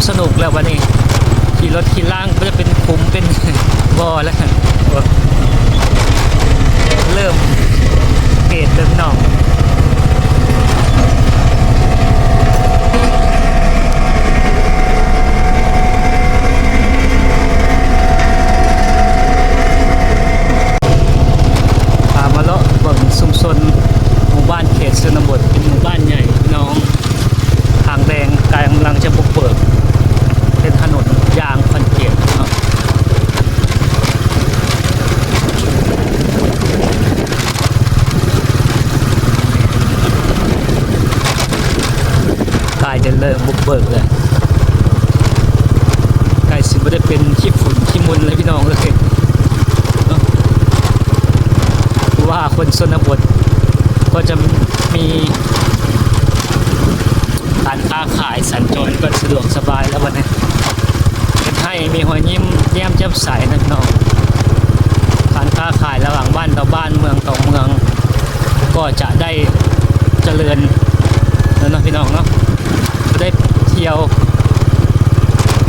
ສະໜຸກແລ້ວບັດນີ້ ຂີ່ລົດຂີ່ລາງ ບໍ່ຈະເປັນຂຸມເປັນບໍ່ແລ້ວ ເລີ່ມເກດເລີ່ມໜອງ. ພາມາເລາະເບິ່ງຊຸມຊົນໝູ່ບ້ານເຂດຊົນນະບົດ ເປັນໝູ່ບ້ານໃຫຍ່ພີ່ນ້ອງ. ທາງແດງກຳລັງຈະບຸກເບີກເປັນຖະໜົນຢາງຄອນກຣີດເນາະ. ໃກ້ຈະເລີ່ມບຸກເບີກແລ້ວ ໃກ້ຊິບໍ່ໄດ້ເປັນຂີ້ຝຸ່ນຂີ້ຝຸ່ນແລ້ວພີ່ນ້ອງເອີຍເນາະ ເພາະວ່າຄົນຊົນນະບົດກໍຈະມີການຄ້າຂາຍສັນຈອນກໍສະດວກສະບາຍແລ້ວບັດນີ້ ເຮັດໃຫ້ມີຮອຍຍິ້ມແຍ້ມແຈ່ມໃສນະພີ່ນ້ອງ. ການຄ້າຂາຍລະຫວ່າງບ້ານຕໍ່ບ້ານ ເມືອງຕໍ່ເມືອງ ກໍຈະໄດ້ຈະເລີນແລ້ວເນາະພີ່ນ້ອງເນາະ ບໍ່ໄດ້ທ່ຽວ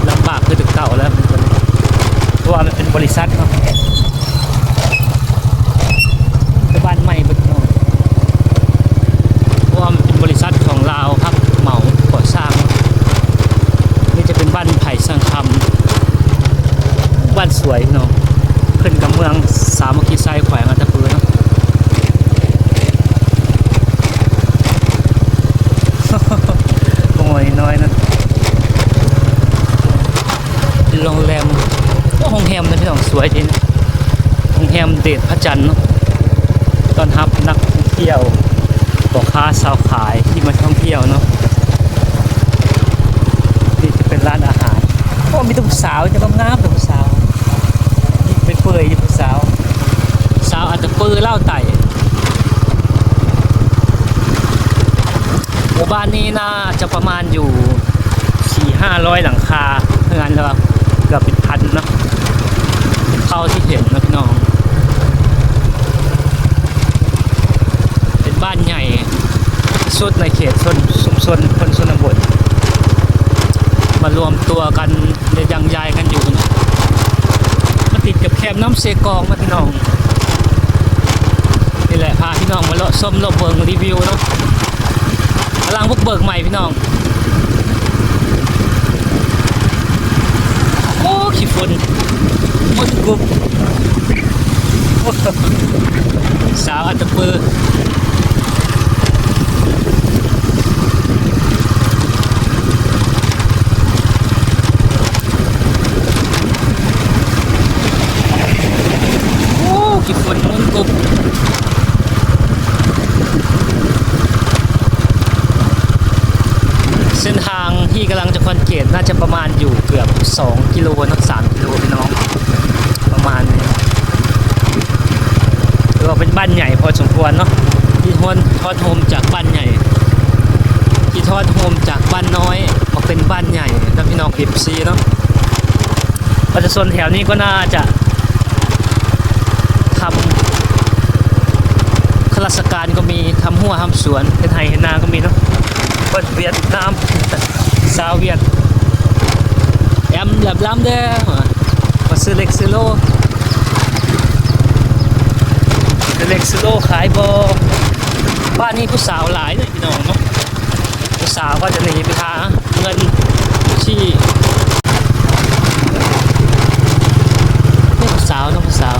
ລຳບາກຄືແຕ່ເກົ່າແລ້ວ ເພາະວ່າມັນເປັນບໍລິສັດເນາະ. ໄປບ້ານໃໝ່ເບິດເນາະ ເພາະວ່າມັນເປັນບໍລິສັດຂອງລາວ ຮັບເໝົາກໍ່ສ້າງ. ນີ້ຈະເປັນບ້ານໄຜ່ສ້າງຄຳ ບ້ານສວຍເນາະ ຂຶ້ນກັບເມືອງສາມັກຄີໄຊ ແຂວງອັດຕະປືເນາະ. ໂອ້ຍ ນ້ອຍນະ ໂຮງແຮມ ໂອ້ ໂຮງແຮມນະພີ່ນ້ອງ ສວຍເດ ໂຮງແຮມເດດພະຈັນເນາະ ຕ້ອນຮັບນັກທ່ອງທ່ຽວ ພໍ່ຄ້າຊາວຂາຍທີ່ມາທ່ອງທ່ຽວເນາະ. ນີ້ຈະເປັນຮ້ານອາຫານ ໂອ້ ມີແຕ່ຜູ້ສາວ ມີແຕ່ງາມໆ ແຕ່ຜູ້ສາວ ນີ້ໄປເປື່ອຍຢູ່ຜູ້ສາວ ສາວອັດຕະປືລາວໃຕ້. ໝູ່ບ້ານນີ້ໜ້າຈະປະມານຢູ່ສີ່ຫ້າຮ້ອຍຫຼັງຄາເຮືອນ ແລ້ວເກືອບເປັນພັນເນາະ ເທົ່າທີ່ເຫັນເນາະພີ່ນ້ອງ. ເປັນບ້ານໃຫຍ່ສຸດໃນເຂດຊົນ ຊຸມຊົນຄົນຊົນນະບົດ ມາລວມຕົວກັນ ໄດ້ຢັ້ງຢາຍກັນຢູ່ ມາຕິດກັບແຄມນ້ຳເຊກອງນະພີ່ນ້ອງ. ນີ້ແຫຼະ ພາພີ່ນ້ອງມາເລາະຊົມເລາະເບິ່ງ ຣີວິວເນາະ ກຳລັງບຸກເບີກໃໝ່ພີ່ນ້ອງ. ໂອ້ ຂີ້ຝຸ່ນມົນກຸບ ສາວອັດຕະປື. ໂອ້ ຂີ້ຝຸ່ນມົນກຸບ. ເສັ້ນທາງທີ່ກຳລັງຈະຄອນກຣີດ ໜ້າຈະປະມານຢູ່ເກືອບສອງກິໂລເນາະ ສາມກິໂລພີ່ນ້ອງ ປະມານນີ້ ຖືວ່າເປັນບ້ານໃຫຍ່ພໍສົມຄວນເນາະ ທີ່ທອດ ທອດໂຮມຈາກບ້ານໃຫຍ່ ທີ່ທອດໂຮມຈາກບ້ານນ້ອຍ ອອກເປັນບ້ານໃຫຍ່ນະພີ່ນ້ອງ ເອັຟຊີ ເນາະ. ປະຊາຊົນແຖວນີ້ກໍໜ້າຈະທຳ ຂ້າລາຊະການກໍມີ ທຳຮົ້ວທຳສວນ ເຮັດໄຮ່ເຮັດນາກໍມີເນາະ. ຄົນຫວຽດນາມ ຊາວຫວຽດ ແອມແລັບລຳເດີ້ ມາຊື້ເຫຼັກຊື້ໂລ ຊື້ເຫຼັກຊື້ໂລຂາຍບໍ່? ບ້ານນີ້ຜູ້ສາວຫຼາຍເດ້ພີ່ນ້ອງເນາະ. ຜູ້ສາວກໍຈະໜີໄປຫາເງິນທີ່ ຜູ້ສາວເນາະ ຜູ້ສາວ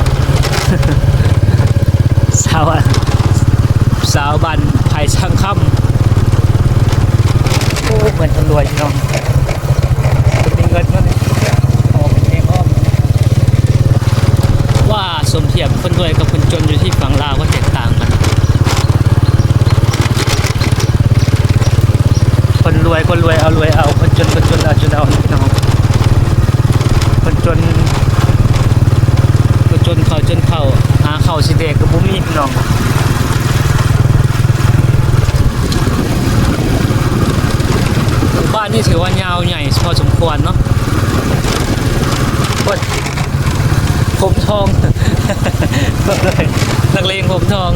ສາວ ສາວບ້ານໄຜ່ຊ່າງຄຳ. ໂອ້ ເໝືອນຄົນລວຍພີ່ນ້ອງ ເພິ່ນມີເງິນເນາະ ອອກເອງອ້ອມ. ວ່າສົມທຽບຄົນລວຍກັບຄົນຈົນຢູ່ທີ່ຝັ່ງລາວກໍແຕກຕ່າງກັນ. ຄົນລວຍກໍລວຍເອົາ ລວຍເອົາ, ຄົນຈົນກໍຈົນເອົາ ຈົນເອົາ ພີ່ນ້ອງ. ຄົນຈົນກໍຈົນເຂົ້າ ຈົນເຂົ້າ ຫາເຂົ້າຊິແດກກໍບໍ່ມີ ພີ່ນ້ອງ. ໝູ່ບ້ານນີ້ຖືວ່າຍາວໃຫຍ່ພໍສົມຄວນເນາະ. ໂອ້ຍ ຜົມທອງ ນັກເລງຜົມທອງ.